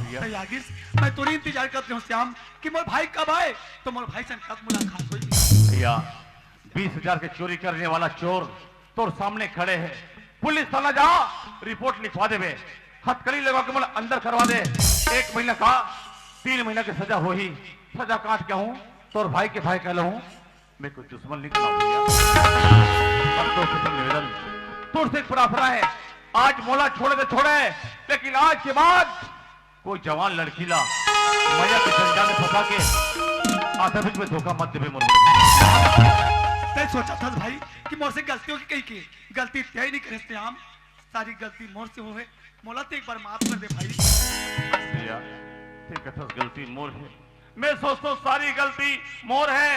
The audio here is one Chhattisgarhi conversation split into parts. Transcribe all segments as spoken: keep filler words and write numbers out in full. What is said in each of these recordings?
भैया। सही आगिस, मैं तोरी इंतजार करत रहेंव श्याम कि मोर भाई कब आए, तो मोर भाई सन कब मुलाकात होई। भैया, बीस हजार के चोरी करने वाला चोर तोर सामने खड़े हे। पुलिस थाना जा, रिपोर्ट लिखवा देबे। हथकड़ी लगा के मोला अंदर करवा दे। एक महीना का तीन महीना के सजा होही। सजा काट के हूँ, तोर भाई के भाई कहलहूँ। मैं कोई दुश्मन नहीं कहलहूँ भैया। अब तोर से निवेदन, तोर से एक प्रार्थना हे, आज मोला छोड़े तो छोड़े, लेकिन आज के बाद कोई जवान लड़की ला मया के जंजाल में फंसा के आधा बीच में धोखा मत देबे मोर। तैं सोचत हस भाई कि मोर से गलती होगे कहिके, गलती तैं नहीं करे श्याम, सारी गलती मोर से होहे, मोला तो एक बार माफ कर दे भाई। भैया, तैं कथस गलती मोर हे, मैं सोचथों सारी गलती मोर हे।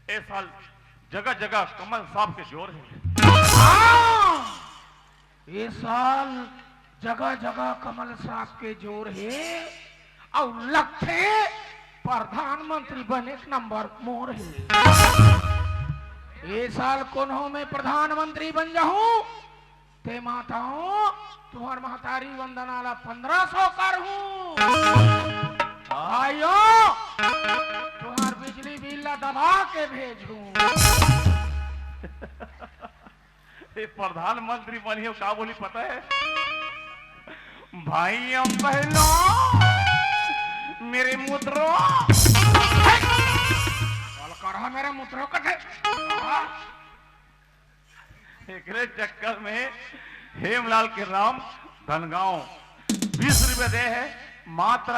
ए साल जगह जगह कमल साहब के जोर हे। हाँ! ए साल जगह जगह कमल साहब के जोर हे, अउ लगथे प्रधानमंत्री बने के नंबर मोर हे। ए साल कोनो मैं प्रधानमंत्री बन जाहूं, ते माताओं, तुंहर महतारी वंदना ला पंद्रह सौ करहूं। आयो, तुंहर बिजली बिल ला दबा के भेजहूं। ये प्रधानमंत्री बनियो, का बोली पता हे? भाइयों बहनों, मेरे मुद्रो। कल करहा मेरे मुद्रो कथे। एकरे चक्कर में हेमलाल के राम धनगांव बीस रुपया दे हे मात्र।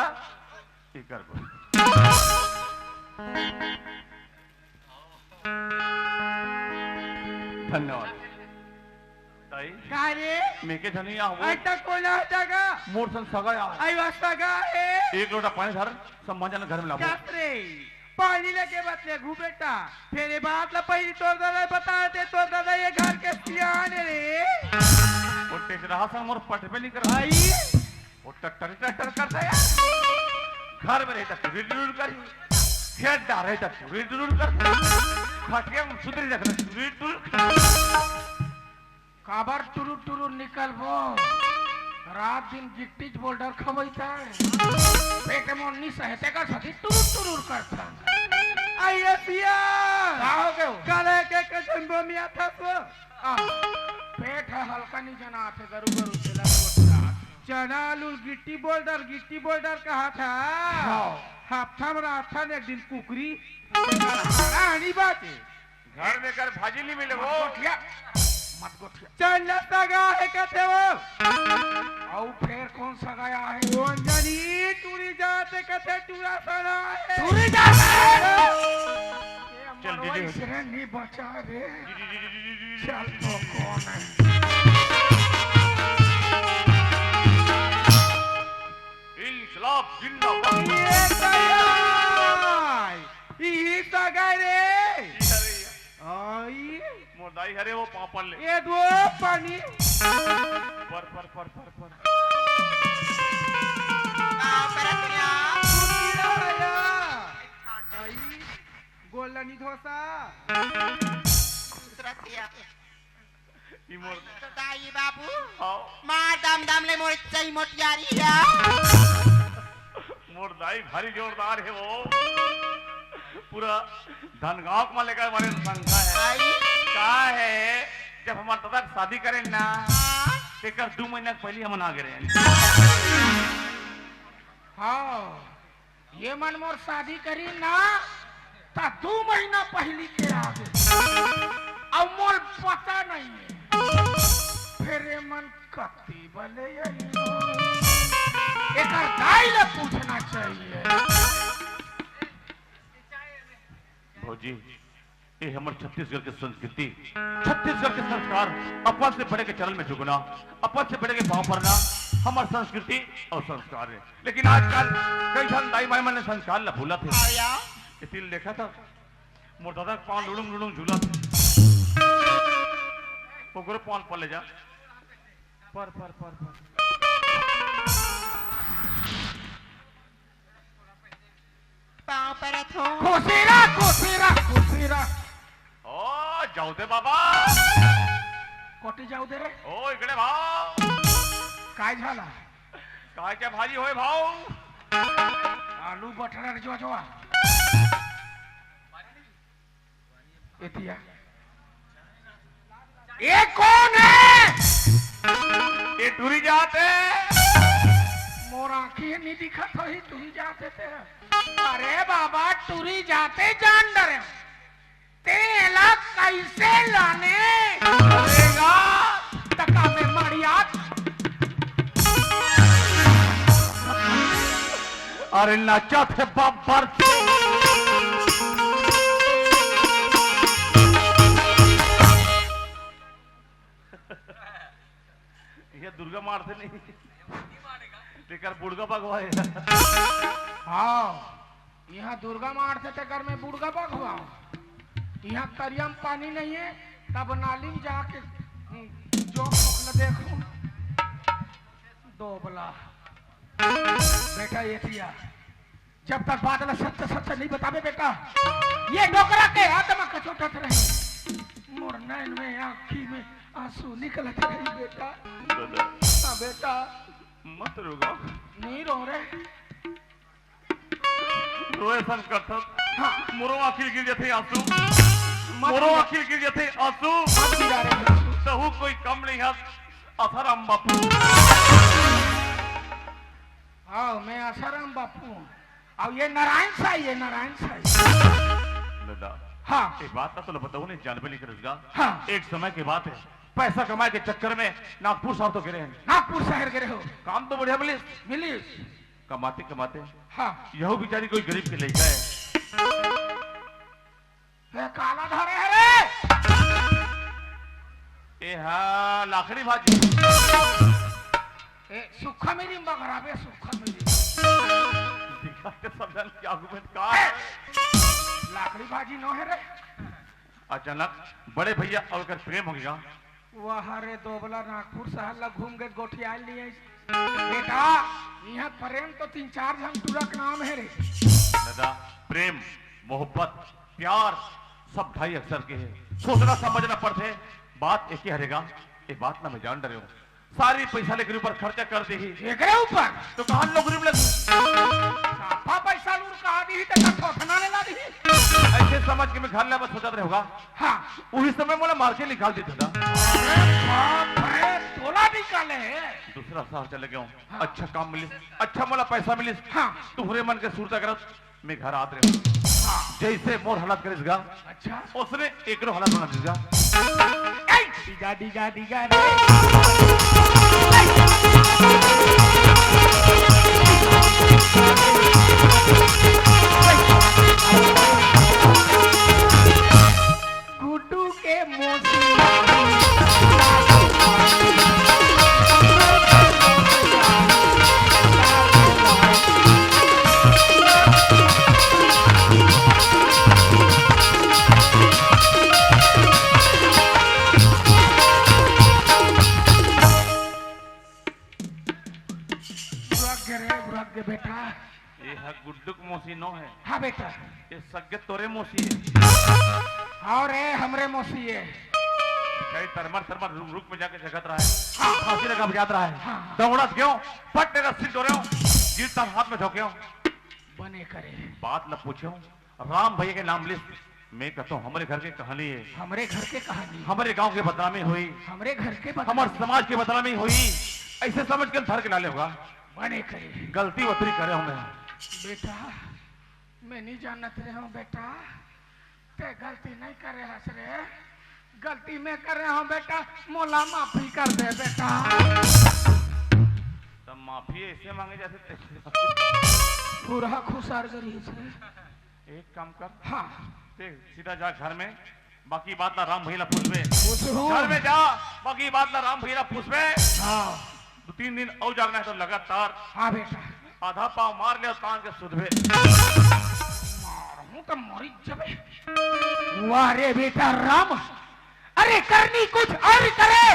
इकर को। धन्यवाद। ताई, का रे? मैं के धनिया हूँ। अइसा कोन हे सगा? मोर सन सगा यार। अई वा सगा हे। एक लोटा पानी धर, सब मन जाना घर में लाबो। कस रे? पानी लेके बतले घू बेटा। फेर ये बात ला पहिली तोर दादा बता दे, तोर दादा ये घर के सियान रे। वो टेचरहा सन मोर पटबे नहीं कर। भाई। वो टट्टर टट्टर करता यार। घर में रहे तो टुरी टुरुर करी, खेत डार रहे तो टुरी टुरुर करता, खटिया में सुतरी रखना टुरी टुरुर करता। काबर टुरुर टुरुर निकलबो? रात दिन गिट्टी बोल्डर खवैता। पेट में नहीं सहे तेकर सेती टुरुर टुरुर करता। अई ए सियान। का हो गयो? काले के कचम्बो में आता सो। आ, पेट हे हल्का नहीं जना आथे, गरू गरू तेला गोठिया। चना आलू गिट्टी बोल्डर, गिट्टी बोल्डर कहा था। हाँ। हफ्ता में रात था एक दिन कुकरी। रानी बात हे। घर में कर भाजी नहीं मिले वो। मत गोठिया, मत गोठिया। चल सगा हे कथे वो। अउ फेर कोन सगा हे? वो अंजनी टूरी जात हे कथे टूरा सना हे। टूरी जात हे। चल, दीदी। इसने नहीं बचा रे। चल तो कौन है? इंकलाब जिंदाबाद। ये सगा हे। इही सगा रे। इही हरे या। आई। मोर दाई हरे वो पापड़ ले। ये दो पानी। पर, पर, पर, पर, पर। पाँव परत या। खुशी रहा या। आई। गोल्डनी धोसा। दूसरा किया। ई मोर तो दाई बाबू। हाँ। मार दम दम ले मोर चाही मोटियारी या। मोर दाई भारी जोरदार हे वो। पूरा धनगांव के मन लेकर हमारे संख्या हे। आई। का हे, जब हमार दादा के शादी करे ना, हाँ। तेकर दू महीना के पहिली हमन आ गे रहेन। हाँ। ये मन मोर शादी करी ना, त दू महीना पहिली के आगे। अउ मोर पता नहीं हे। फेर ये मन कत्ती बले आई हो। एकर दाई ले पूछना चाहिए। भौजी, ये हमर छत्तीसगढ़ के संस्कृति, छत्तीसगढ़ के संस्कार, अपन से बड़े के चरण में झुकना, अपन से बड़े के पाँव परना, हमर संस्कृति अउ संस्कार हे। लेकिन आजकल कई झन दाई माई मन संस्कार ला भूलत हे। हाँ या। इतिल देखा था, मोर दादा के पाँव लुड़ुम लुड़ुम झूलत हे। ओकरो पाँव पर ले जा। पर, पर, पर, पर। पाँव परत हो। खुशी रह, खुशी रह, खुशी रह। ओ, जाऊ दे बाबा। कोटी जाऊ दे रे। ओ, इकडे भाव। काय झाला? काय क्या भारी होय भाव? आलू बटरा के जो जो। एतिया। ये कौन है? ये टूरी जात हे। मोर आँखी नहीं दिखत होही, टूरी जात हे ते। अरे बाबा, टूरी जात हे जान डरे। तेला कैसे लाने? अरे यार। तका में मड़ियात। अरे नाचत हे बब्बर। ये दुर्गा मारथे नहीं, तेकर बुड़गा बघवा हे। हाँ, इहाँ दुर्गा मारथे तेकर में बुड़गा बघवा। इहाँ तरिया में पानी नहीं हे, तब नाली में जाके, हम्म, जोंक ल देखो। दोबला। बेटा, एतिया, जब तक बात ला सच सच नहीं बताबे बेटा, ये डोकरा के आत्मा कचोटत रही। मोर नैन में, आँखी में आँसू निकलत रही बेटा। दादा। हाँ बेटा। मत रोवा। नहीं रो रे। रोए सन करथस। हाँ। मोरो आँखी गिर जथे आँसू। मत मोरो गिरा। आँखी गिर जथे आँसू। मत गिरा रे। तहू कोई कम नहीं हस। आसाराम बापू। हाँ, मैं आसाराम बापू। अब ये नारायण साई, ये नारायण साई। दादा। हाँ। ये बात ना तो बताऊँ नहीं, जानबे नहीं करेगा। हाँ। एक समय की बात है, पैसा कमाए के चक्कर में नागपुर साहब तो गिरे हैं। नागपुर शहर गिरे हो। काम तो बढ़िया मिलिस। मिलिस। कमाते कमाते। हाँ। यहू बेचारी कोई गरीब के लइका है। ए, काला धरे हे रे। ए हा, लाखड़ी भाजी। ए, सुक्खा मिरी मगरा बे, सुक्खा मिरी। दिखा के सब जन के आगू में का हे? लाखड़ी भाजी नो हे रे। अचानक बड़े भैया अउ एकर प्रेम हो गया। वाह रे दोबला, नागपुर शहर ला घूम के गोठियाल नहीं आइस। बेटा, इहाँ प्रेम तो तीन चार झन टूरा के नाम हे रे। दादा, प्रेम, मोहब्बत, प्यार सब ढाई अक्षर के हे। सोचना समझना पड़थे, बात एके हरे गा, ये बात ना मैं जान डरे हूँ। सारी पैसा लेकर ऊपर खर्चा कर देही। एकरे ऊपर? तो कहाँ नौकरी में लगी? साफा पैसा लूर कहा दीही, तो का ठोठना ले ला दीही? ऐसे समझ के मैं घर ले बस सोचत रहे होगा। हाँ। उही समय मोला मार के निकाल देथे दा। अरे बाप रे, तोला निकाले हे। दूसरा शहर चले गए हूँ। हाँ। अच्छा काम मिलिस, अच्छा मोला पैसा मिलिस। हाँ। तुम्हरे मन के सुरता करत मैं घर आत रहे हूँ। हाँ। जैसे मोर हालत करिस गा, अच्छा। उसने एकरो हालत बना दिस गा। ए! डिगा, डिगा, डिगा रे। गुड्डू के मौसी। बुरा गे रे, बुरा गे बेटा। ये ह गुड्डू के मौसी नो हे। हाँ बेटा। ये सग्गे तोरे मौसी हे। हाँ रे, हमरे मौसी हे। कई तरमर तरमर रुक रुक में जाके झगत रहा है। हाँ। फांसी लगा बजात रहा है। हाँ। दौड़त गयो, पट तेरा सिर डोरेव, गिरता हाथ में झोंकेव। बने करे। बात न पूछेव, राम भैया के नाम लिस। मैं कहता हूँ, हमरे घर के कहानी हे। हमरे घर के कहानी। हमरे गांव के बदनामी होही। हमरे घर के बदनामी। हमर समाज के बदनामी होही। ऐसे समझ के धर के ला ले होगा। बने करे। गलती ओतरी करे हूँ मैं। बेटा, मैं नहीं जानत रहे हूँ बेटा, ते गलती नहीं करे हस रे। गलती मैं करे हूँ बेटा, मोला माफी कर दे बेटा। तब माफी ऐसे मांगे जाथे ते। पूरा खुसार करी से। एक काम कर। हाँ। ते सीधा जा घर में, बाकी बात ला राम भैया ला पूछबे। पूछहूँ। घर में जा, बाकी बात ला राम भैया ला पूछबे। हाँ। दो तीन दिन अउ जागना हे तो लगातार। हाँ बेटा। आधा पाव मार ले, तान के सुधबे। मारहूँ तो मरी जबे। वाह रे बेटा राम, अरे करनी कुछ और करे।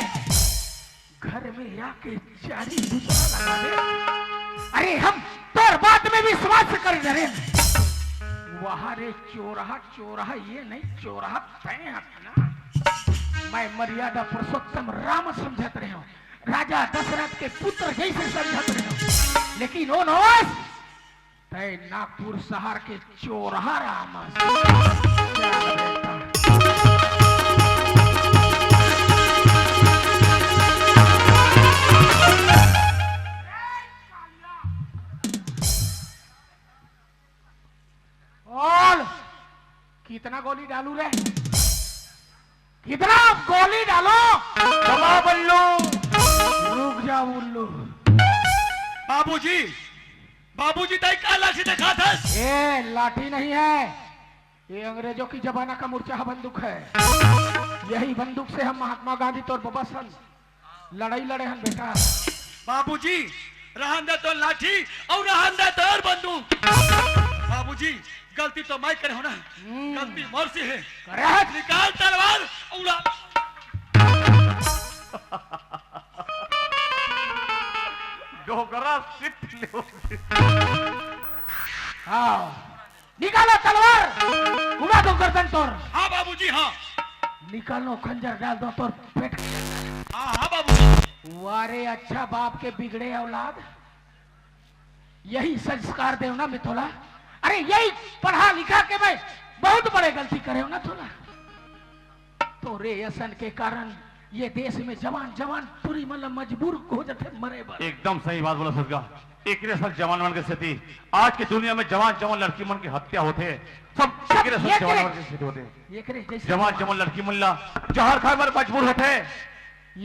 घर में आके चारी दूसरा लगा दे। अरे हम तोर बात में विश्वास कर डरे। वाह रे चोरहा, चोरहा ये नहीं, चोरहा तय हस ना। मैं मर्यादा पुरुषोत्तम राम समझत रहे हूँ, राजा दशरथ के पुत्र जैसे समझत रहे हूँ। लेकिन ओ नोस, तै नागपुर शहर के चोरहा रामस। बोल, कितना गोली डालू रे? कितना गोली डालो? दबा बल्लू। रुक जा उल्लू। बाबूजी, बाबूजी, तै का लाठी दिखात हस? ए, लाठी नहीं है, ये अंग्रेजों की जमाना का मुरचाहा बंदूक है। यही बंदूक से हम महात्मा गांधी तोर बबा सन लड़ाई लड़े हन बेटा। बाबूजी, रहन दे तोर लाठी अउ रहन दे तोर बंदूक। बाबूजी, गलती तो मैं करे हूं ना, हम्म। गलती मोर से है। करे है। निकाल तलवार, उड़ा। डोकरा सिट ले। हाँ। निकालो तलवार, उड़ा दो गर्दन तोर। हाँ बाबूजी, हाँ। निकालो खंजर, डाल दो तोर पेट। हाँ, हाँ बाबूजी। वारे अच्छा बाप के बिगड़े औलाद, यही संस्कार देव ना मैं तोला। अरे यही पढ़ा लिखा के मैं बहुत बड़े गलती करे हूं ना तोला। तोरे असन के कारण ये देश में जवान जवान टूरी मन ला मजबूर हो जाथे मरे बर। एकदम सही बात बोला ससुर का। एकरे असन जवान मन के सेती आज के दुनिया में जवान जवान लड़की मन के हत्या होथे, सब सब एकरे असन एकरे, जवान मन के सेती होथे। एकरे जैसे जवान जवान लड़की मन ला जहर खाए बर मजबूर होथे।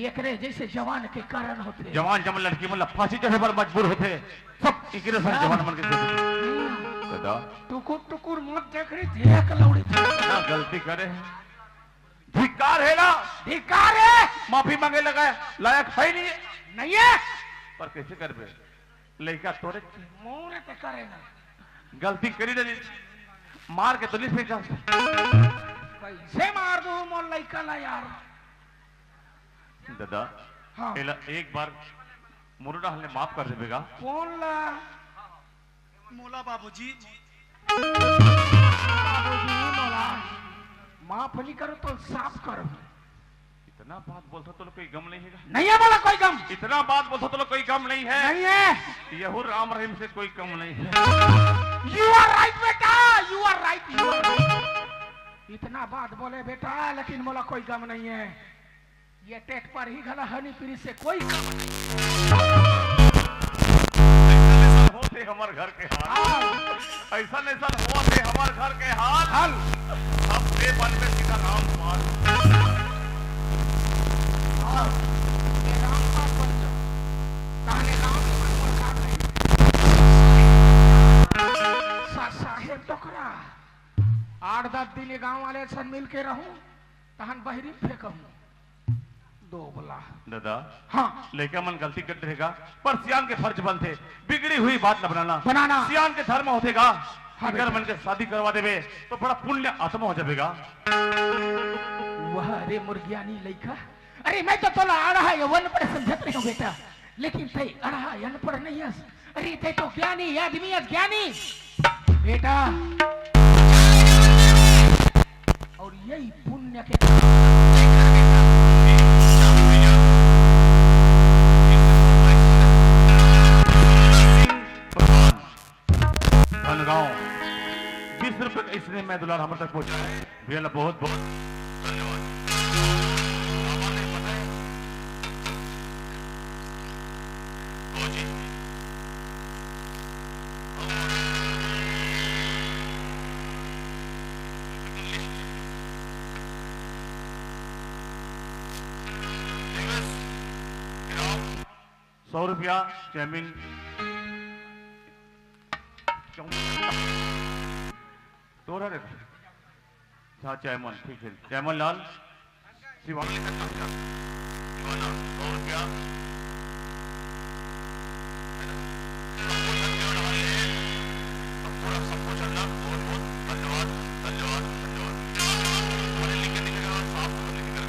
एकरे जैसे जवान के कारण होथे। जवान जवान लड़की मन ला फांसी चढ़े बर मजबूर होथे, सब एकरे असन हाँ। जवान मन के सेती। हम्म। दादा। टुकुर टुकुर मत देख रे, देख लौड़ी। ना गलती करे है। धिक्कार हे ना? धिक्कार हे। माफी मांगे लगा, लायक है नहीं है। नहीं है। पर कैसे करबे? लइका तोरे मोरे ते करे ना। गलती करी डरी, मार के तो नहीं फेंका। कैसे मार दूं मोर लइका ला यार? दादा, हाँ। एला एक बार मुरुडा हल ने माफ कर देबे गा? कौन ला? मोला बाबूजी। बाबूजी मोला माफ नहीं करो तो साफ करो। इतना बात बोलथो तो कोई गम नहीं है? नहीं है मोला कोई गम। इतना बात बोलथो तो कोई गम नहीं है? नहीं है। यहू राम रहीम से कोई कम नहीं है। You are right बेटा, you are right, you are right। इतना बात बोले बेटा, लेकिन मोला कोई गम नहीं है। ये टेट पर ही घला हनी पीरी से कोई काम नहीं। ऐसा होते हमर घर के हाल। हाँ। ऐसा ऐसा होते हमर घर के हाल। हाल। अब ये बन में सीधा राम पाल। हाँ। ये राम पाल बन जाओ। ताने राम के मन मुलाकात नहीं। सा-, साहेब टोकरा। आठ दस दिन ये गांव वाले सन मिल के रहूं, तहन बहरी फेंकहूं। दोगला। दादा, हाँ। लइका मन गलती करत रहेगा, पर सियान के फर्ज बनथे, बिगड़ी हुई बात ल बनाना। बनाना। सियान के धर्म होथे गा, हाँ इकर बेटा। मन के शादी करवा देबे, तो बड़ा पुण्य आत्मा हो जाबे गा। वाह रे मोर ज्ञानी लइका, अरे मैं तो तोला आड़ा है, ये अनपढ़ समझत रहे हूँ बेटा, लेकिन तई अड़हा अनपढ़ नहीं हस। अरे तई तो ज्ञानी आदमी हस, ज्ञानी। बेटा, और यही पुण्य के धनगांव, बीस रुपए का इसने मैं दुलार हमर तक पहुंचा है। भैया ला बहुत बहुत धन्यवाद। हमारे पता है, फौजी, सौ रुपया चेयरमैन। तोरा रे। अच्छा, चेयरमैन, ठीक है। चेयरमैन लाल, शिवानी, शिवाना, सौ रुपया। पूरा सबको चलना, बहुत, बहुत धन्यवाद, धन्यवाद, धन्यवाद। हमारे लिखे दिखे का साफ लिखे का।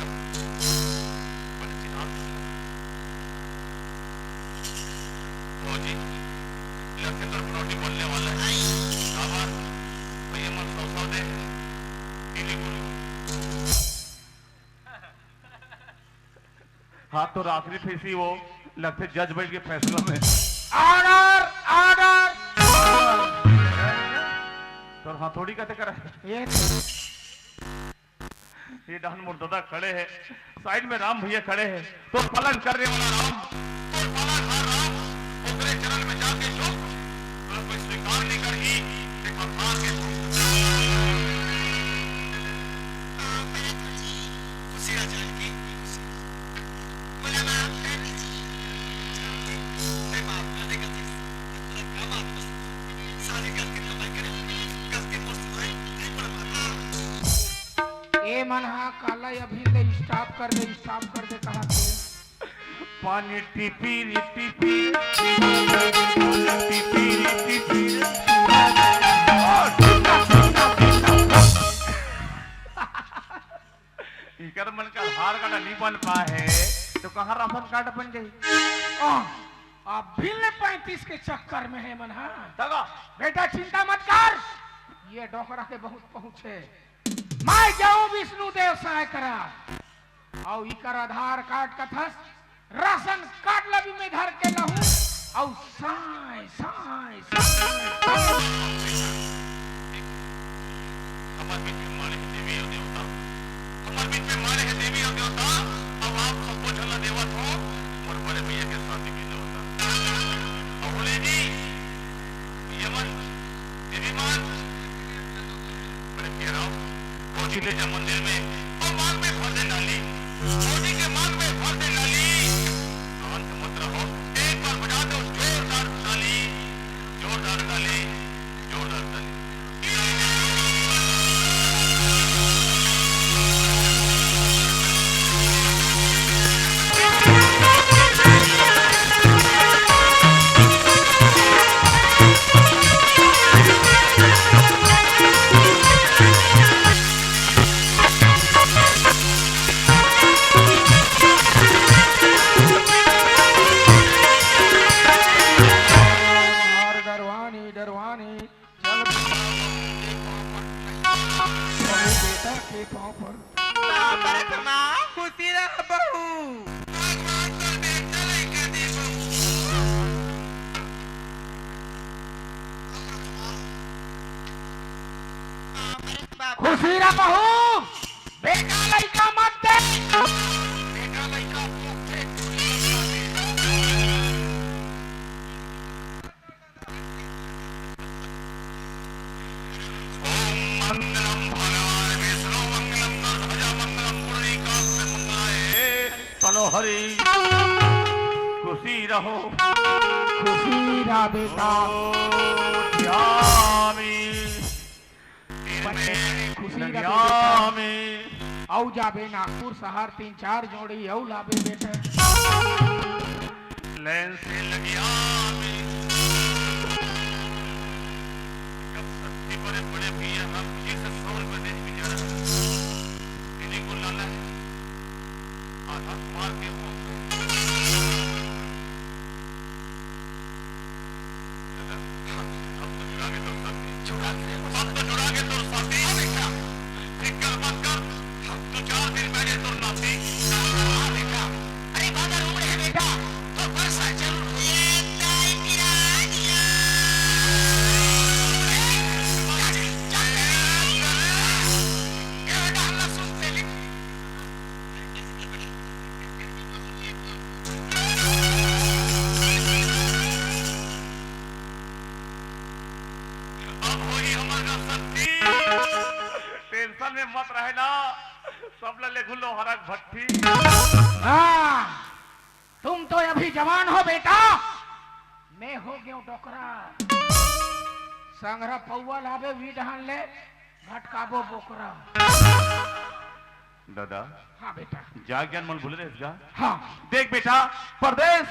बड़े चिन्हार। फौजी, लखन तो रोटी बोलने वाला है। आभार। भैया मन सौ सौ दे। पीली गोली। हाँ, तो आखिरी फैसली वो लगथे जज बैठ के फैसला में। ऑर्डर! तोर हथौड़ी कते करा हे? ये ये डहन मोर ददा खड़े हे, side में राम भैया खड़े हे। तोर पालन करने वाला राम, तोर पालनहार राम, ओकरे चरण में जाके झुक, अगर कोई स्वीकार नहीं करही, ते पथराव के झुक। खुशी आ जाएगी। मोला माफ कर दीजिए। मैं माफ कर दे गलती से। तोला का माफ कर सकथंव? सारी गलती तो मैं करे हंव। गलती मोर से होय, नहीं पड़ पाता। ए मन हा काला अभी ले stop कर दे, stop कर दे कहत हे। पानी टिपी री टिपी, पानी टिपी री टिपी। इकर मन का आधार कार्ड नहीं बन पाए हे, तो कहाँ राशन कार्ड बन जाही? आह, अभी ले पैंतीस के चक्कर में हे मन हा। तगा। बेटा चिंता मत कर, ये डोकरा के बहुत पहुँच हे। मैं जाऊँ विष्णु देव साय करा, अउ इकर आधार कार्ड कथस, राशन कार्ड ला भी मैं धर के लाहूं, अउ साय, साय, साय, साय। हमर बीच में माने हे देवी अउ देवता, हमर बीच में माने हे देवी अउ देवता, अब आप सबो झन ला देवत हों, मोर बड़े भैया के शादी के नेवता। अउ बोले जी, ये मन, देवी मान, बड़े पिया राव, फौजी ले जा मंदिर में, अउ मांग में भर दे डाली। फौजी के मांग में भर दे डाली। शांत मत रहो, एक बार बजा दो जोरदार ताली, जोरदार ताली, जोरदार ताली। डरवानी, डरवानी, चल। बहू बेटा के पाँव पर। खुशी रह बहू। खुशी रह बहू। बेटा लइका मत दे। बेटा लइका मनोहरी, खुशी रहो। खुशी रह बेटा। ओ श्यामी। खुशी रह बेटा। अउ जाबे नागपुर शहर, तीन चार जोड़ी अउ लाबे बेटा। लाइन से लगिया में। जब सच्ची बड़े बड़े भैया हम किस सौर में देख के जा रहे हैं। इन्हीं को लाना है। आधा मार के वो। दादा, हम तो जुड़ा के तोर साथी। जुड़ा के? हम तो जुड़ा के तोर साथी। हाँ बेटा। फिकर मत कर। हम दो चार दिन पहले तोर नाती। हाँ बेटा। अरे बादर उमड़े हे बेटा, तो बरसा जरूर होही। ये दाई पिरानिया। ए, चल, चल, चल। ये बेटा, हम लोग सुनते नहीं। अब होही हमर का शक्ति। Tension में मत रहना, सब ला लेगहूं लोहारा के भट्ठी। हाँ, तुम तो अभी जवान हो बेटा, मैं हो गेंव डोकरा। संघरा पौवा लाबे वी डहन ले, भटकाबो बोकरा। दादा, हाँ बेटा। जा ज्ञान मन भूले रहेस गा? हाँ। देख बेटा, परदेस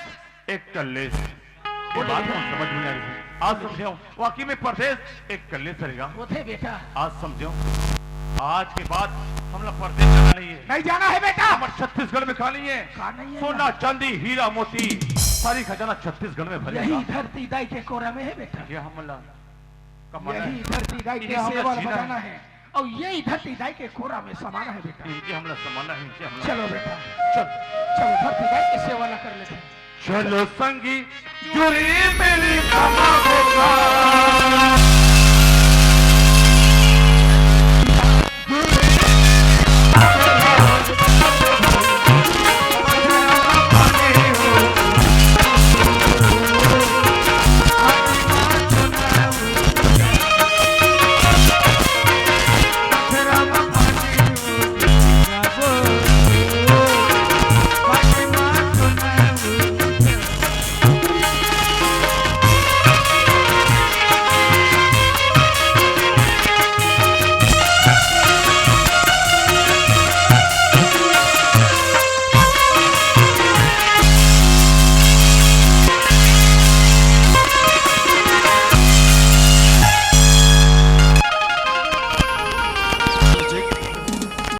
एक कलेस। ये बात हम समझ में आ रही है। आज समझे हो, वाकई में परदेस एक कलेस रहेगा। होथे बेटा। आज समझे हो, आज के बाद हमला परदेस जाना नहीं है। नहीं जाना है बेटा। हमर छत्तीसगढ़ में का नहीं है? का नहीं है सोना, ना? चांदी, हीरा, मोती, सारी खजाना छत्तीसगढ़ में भरे यही गा। धरती दाई के कोरा में है बेटा। ये हमला कमाना यही है। धरती दाई के ये हमला सेवा ला जीना बजाना है। है। अउ ये धरती दाई के कोरा में समाना है बेटा। इनके हमला समाना है, इनके हमला चलो बेटा, चल। चलो धरती दाई के सेवा ला कर लेते हैं। चलो संगी, जुड़ी मेरी कमा होगा।